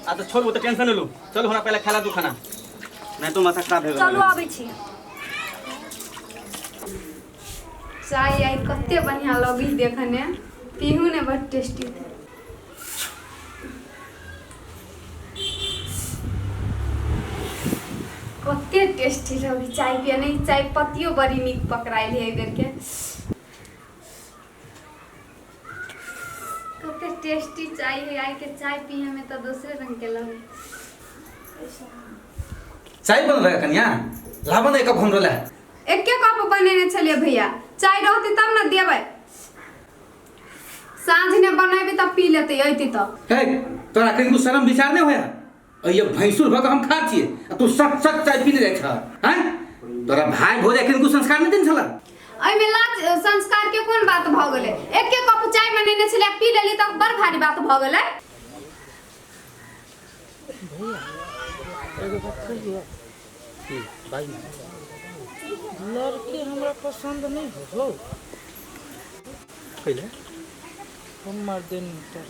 आ तो छोड़ू तो टेंशन लू चलू हमरा पहले खाला दू खाना नहीं तो माथा खराब हो चलू आबै छी चाय आइ कते बढ़िया लगी देखने पीहू ने बड़ टेस्टी कते टेस्टी लगी चाय पिए नहीं चाय पत्तियों बड़ी नीक पकड़ाइल है एहि बेर के कते टेस्टी चाय है आइ के चाय पिए में तो दूसरे रंग के लगे चाय बन रहा कन्या लाबन एक कप हमरो ला एके कप बनेने छलियै भैया चाय रहतै तब ने देबै साँझ ने बनेबै तब पी लेतै अयतै तब हे तोरा कनिको शरम विचार नहि होया अइये भैंसुर भऽ कऽ हम खा छियै आ तू सच सच चाय पीने जाइ छह हैं तोरा भाय भौजाइ कनिको संस्कार नहि देने छला एहिमे लाज संस्कार के कोन बात भऽ गेलै एके कप चाय बनेने छलियै पी लेली तऽ बड़ भारी बात भऽ गेलै भैया एगो बात कहियो की बाज लड़की हमरा पसंद नहीं हो हो कैले हमर दिन तर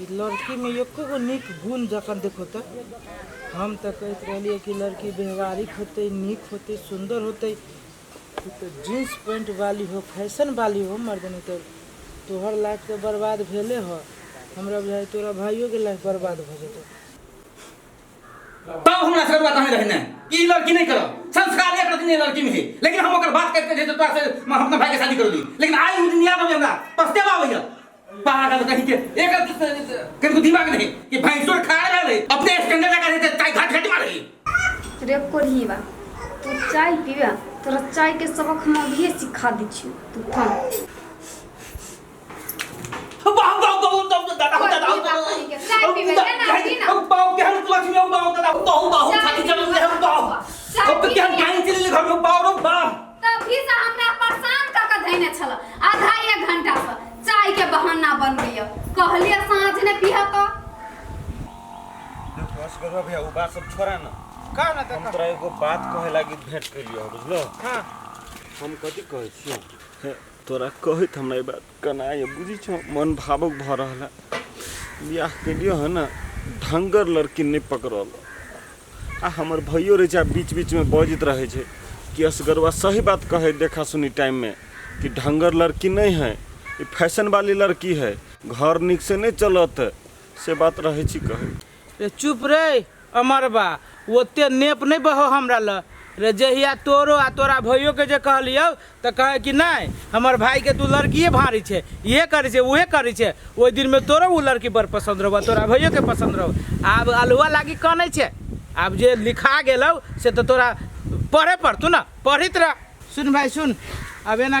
ई लड़की में एको गो नीक गुण जखन देखो तऽ हम तऽ कहैत रहलियै कि लड़की व्यवहारिक होतै नीक होतै सुन्दर होतै ई तऽ जीन्स पैंट वाली हो फैशन वाली हो मर्दनी तऽ तोहर लाइफ तऽ बर्बाद भेले हो हमरा बुझाइ तोरा भाइयोके लाइफ बर्बाद भऽ जेतौ तब हमरा से बात नहीं रहने कि ई लड़की नहीं करो संस्कार एक रति नहीं लड़की में है लेकिन हम ओकर बात करते थे तो तोरा से हम अपना भाई के शादी कर ली लेकिन आई उ दिन याद आवे हमरा पछतेवा आवे पागल कहीं के एक कहीं को दिमाग नहीं कि भैंसुर खा रहे अपने स्टैंडर्ड लगा रहे थे चाय घाट घाट मार रही रे कोढ़ीबा तू चाय पीबा तोरा चाय के सबक हम अभिये सिखा दै छियौ तू थम बाहु बाहु बाहु दादा दादा चाय पीबै ना पी ना बाहु के हम लक्ष्मी बाहु दादा बाहु बाहु छाती चल रहे हम बाहु अब के हम काहे चले घर में बाहु रो बाहु तभी से हमरा परेशान कऽ के धैने छल आधा एक घंटा से चाय के बहाना बनबैया कहलिए साँझ ने पीह तऽ देखो असगरवा भैया उ बात सब छोड़ा ना का ना हम तोरा एगो बात कहे लागी भेंट कैलियो बुझलो हाँ हम कथी कहै छियौ हे, तोरा कहैत हमरा ई बात कना ये बुझी छौ मन भावुक भऽ रहल है बियाह केलियो है ना ढंगर लड़की नहि पकड़ल आ हमर भैयो रहै छै आ बीच बीचमे बजैत रहै छै कि असगरवा सही बात कहै देखा सुनी टाइममे कि ढंगर लड़की नहि है ई फैशन वाली लड़की है घर नीक से नहि चलत से बात रहै छी कहै रे चुप रे अमरबा ओते नेप नहि बहो हमरा लग रे जहिया तोरो आ तोरा भैयोके जे कहलियौ तऽ कहै कि नहि हमर भाईके तू लड़किए भारी छै इहे करै छै उहे करै छै ओहि दिनमे तोरो ओ लड़की बड़ पसन्द रहौ तोरा भैयोके पसन्द रहौ आब अल्हुआ लागी कनै छै आब जे लिखा गेलौ से तऽ तोरा पढ़े पड़तौ ने पढ़ैत रह सुन भाई सुन आब एना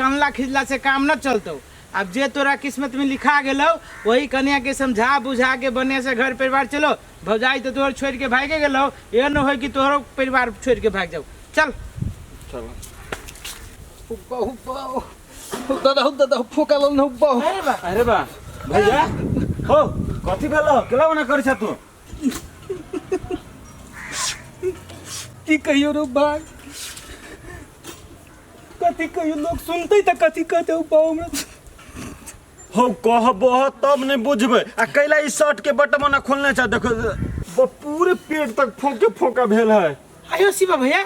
कनला खिजला से काम न चलतौ अब जे तोरा किस्मत में लिखा गेलौ वही कन्या के समझा बुझा के बढ़िया से घर परिवार चलो भौजाई तो तोहर छोड़ के भागे गेलौ एहन न होय कि तोहरो परिवार छोड़ के भाग जाओ चल चलो बाहु बाहु दादा हो दादा फोका लल न बाहु अरे बा अरे बा भैया हो कथी भेल केला मना करै छ तू की कहियो रो भाई कथी कहियो लोग सुनते तऽ कथी कहते बाहु हमरा हो कहबो तब नहीं बुझबै आ कैला ई शर्ट के बटन ना खोलने छ देखो पूरे पेट तक फोके फोका भेल है आयो शिवा भैया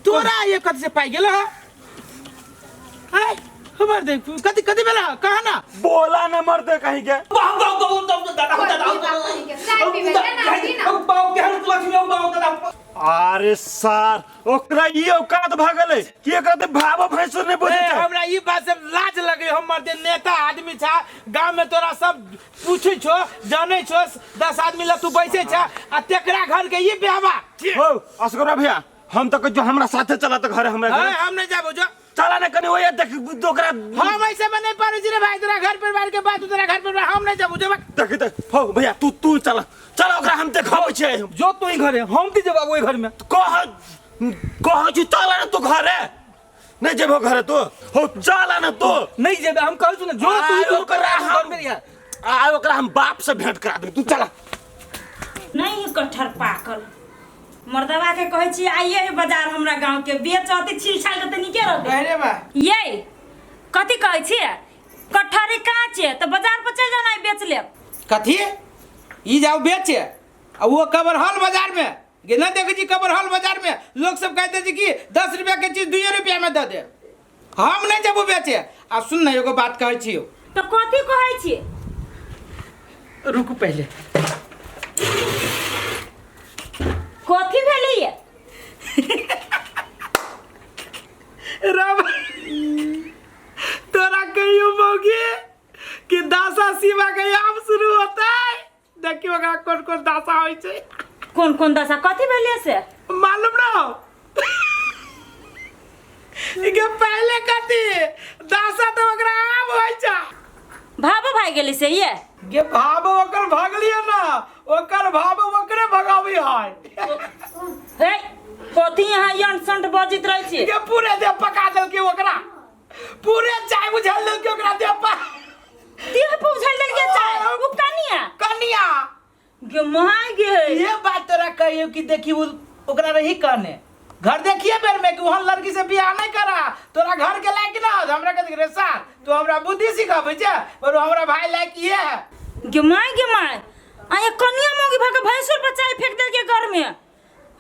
तोरा ये कथी से पाइ गेल है आय हमर देख कथी कथी भेल है कहा ना बोला न मरते कहीं के बाहु बाहु बाहु दादा दादा चाय पीबै ना पी ना बाहु के हम लक्ष्मी बाहु दादा अरे सार ओकरा ई औकात भऽ गेलै कि एकरा ते भावो भैंसुर नहि बुझै ए, छै हमरा ई बात से लाज लगे हमर जे नेता आदमी छा गांव में तोरा सब पूछै छो जानै छो 10 आदमी ला तू बैसै छा आ तेकरा घर के ई बेहवा हो असगरा भैया हम तऽ कहै छियौ हमरा साथे चला तऽ घरे हमरा हाँ घरे हम नहीं जाबो जो चला ने कनी ओए देख ओकरा हम ऐसे में नहीं पारे जी रे भाई तोरा घर परिवार के बात तोरा घर परिवार हम नहीं जाबो जो देख देख हो भैया तू तू चला चला ओकरा हम देखाबै छियै जो तू ही घरे हम की जवाब ओहि घर में कह कह छी चला ने तू घरे नहीं जेबो घरे तू हो चला ने तू नहीं जेबे हम कहै छु ने जो तू आय ओकरा घर हम में रहिया आय ओकरा हम बाप से भेंट करा देब तू चला नहीं कटहर पाकल मर्दवा के कहै छी आइए हे बाजार हमरा गांव के बेचते छिल छाल के त नीके रहते अरे बा ये कथी कहै छी कटहरी काँच है तऽ बाजार पर चलि जाना बेच लेब कथी ई जाओ बेचे आ वो कबरहल बाजार में गे ना देखै छी कबरहल बाजार में लोग सब कहते छै कि 10 रुपया के चीज 2 रुपया में दऽ दे हम नहीं जेबो बेचे आ सुन ना एगो बात कहै छियौ तऽ कथी कहै छी रुकू पहले कथी भेलैया रब तोरा कहियो मौगी कि दासा शिवा के आम शुरू होता है देखियो ओकरा कोन कोन दासा होइ छै कोन कोन दशा कथी भेलै से मालूम ना हो के पहले कथी दासा तो ओकरा आम होइ छै भाबो भाग गेलै से ये गे भाव ओकर भगलिए ना ओकर भाव ओकरे भगाबी है हे कथी यहाँ यन संट बजैत रहै छी के पूरे देह पका देलकै ओकरा पूरे चाय बुझल देलकै ओकरा देह पर देह पर उझल देलकै चाय ओ कनिया कनिया गे माय गे ये बात तोरा कहियो कि देखी उ ओकरा रही कहने घर देखिए बेर में कि वहां लड़की से बियाह नहीं करा तोरा घर के लायक ना हो हमरा के रे सार तू हमरा बुद्धि सिखाबै छे और हमरा भाई लायक ये है गे माय गे माय आ ये कनिया मोगी भग भैंसुर पर चाय फेंक देलकै घर में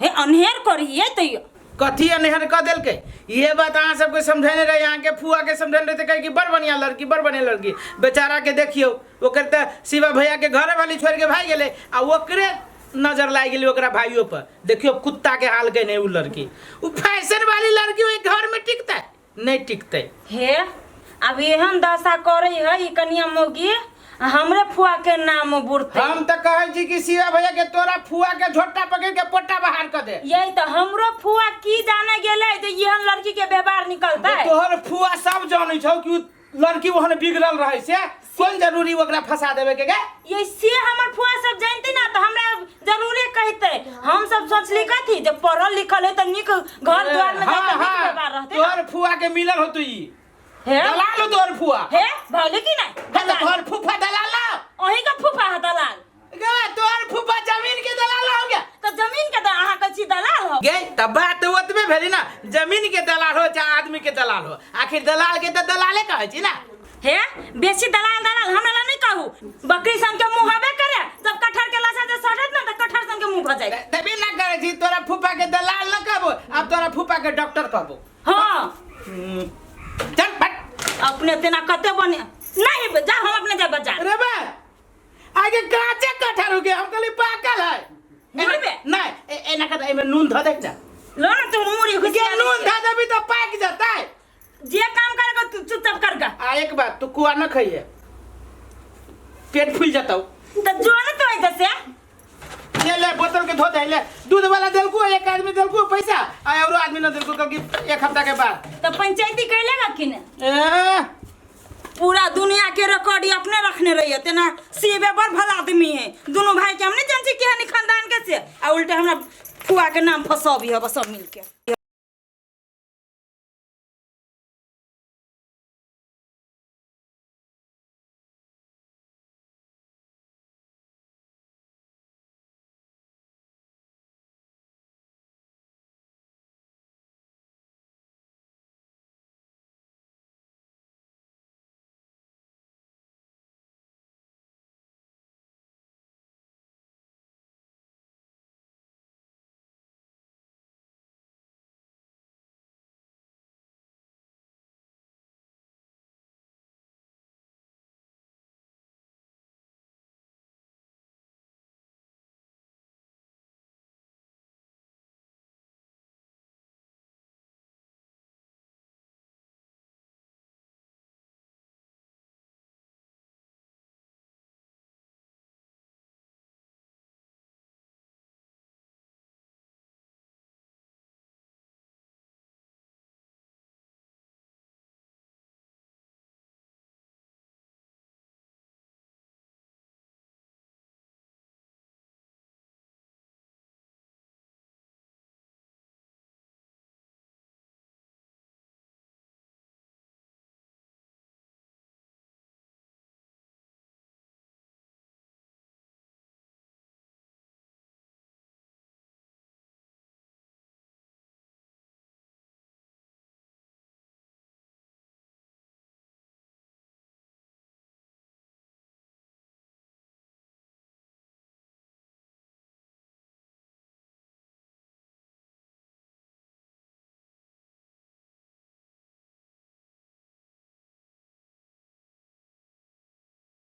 हे अनहेर करिए तैयो कथी अनहेर कऽ देलकै ये बात अहाँ सबके समझेने रहे अहाँके फुआ के समझेने रहे तऽ कहै कि बड़ बढ़िया लड़की बड़ बढ़िया लड़की बेचारा के देखियौ ओकर तऽ शिवा भैया के घरे वाली छोड़ि के भागि गेलै आ ओकरे नजर लागि गेलै ओकरा भाइयो पर देखियौ कुत्ता के हाल केने उ लड़की उ फैशन वाली लड़की ओहि घर में टिकतै नहीं टिकतै हे अब एहन दशा करे है ई कनिया मौगी आ हमरे फुआ के नाम बुरते हम तऽ कहै छी कि शिवा भैया के तोरा फुआ के झोटा पकड़ के पोटा बाहर कऽ दे यही तो हमरो फुआ की जाने गेलै जे एहन लड़की के व्यवहार निकलतै तोहर फुआ सब जानै छौ कि उ लड़की ओहन बिगड़ल रहै से कोन जरूरी ओकरा फंसा देवे के गे ये से हमर फुआ सब जानते ना तो हमरा जरूरे कहते हम सब सोचली कथी जे पढ़ल लिखल है तो नीक घर द्वार में हाँ, जाके नीक हाँ, व्यवहार रहते ना। तोहर फुआ के मिलल होतो ई हे दलाल हो तोहर फुआ हे भले की नहीं हाँ, तो तोहर फूफा दलाल ना अहीं का फूफा है दलाल गे तोहर फूफा जमीन के दलाल हो गया तो जमीन के तो अहाँ कहै छी दलाल हो गे त बात ओतबे भेली ना जमीन के दलाल हो चाहे आदमी के दलाल हो आखिर दलाल के तो दलाले कहै छी ना हे बेसी दलाल दलाल हमरा ला नहीं कहू बकरी सन के मुंह हबे करे जब कटहर के लसा जे सड़त ना त कटहर सन के मुंह भ जाए तबे ना करै छी तोरा फूफा के दलाल ना कहबो अब तोरा फूफा के डॉक्टर कहबो हां चल फट अपने तेना कते बने नहीं जा हम अपने जा बाजार रे बा आगे काचे कटहर हो गया हम कहली पाकल है मुड़ी पे? नहीं एना कर एमे नून धऽ दे ना लो ना तू मुड़ी के घुसिया नून धऽ देबी तो पाकि जतै जे काम करगा तू चुपचाप करगा आ एक बात तू कुआ न खइहे पेट फूल जतौ तो जो ना तो ऐसे से ले ले बोतल के धो दे ले दूध वाला देलको एक आदमी देलको पैसा आ औरो आदमी न देलको कल कि एक हफ्ता के बाद तो पंचायती कैलेगा कि ने ए, पूरा दुनिया के रिकॉर्ड अपने रखने रहिए तेना सीबे बड़ भला आदमी है दोनों भाई के हम नहीं जानते केहन खानदान के से आ उल्टे हमरा फुआ के नाम फंसबी है बस सब मिलके।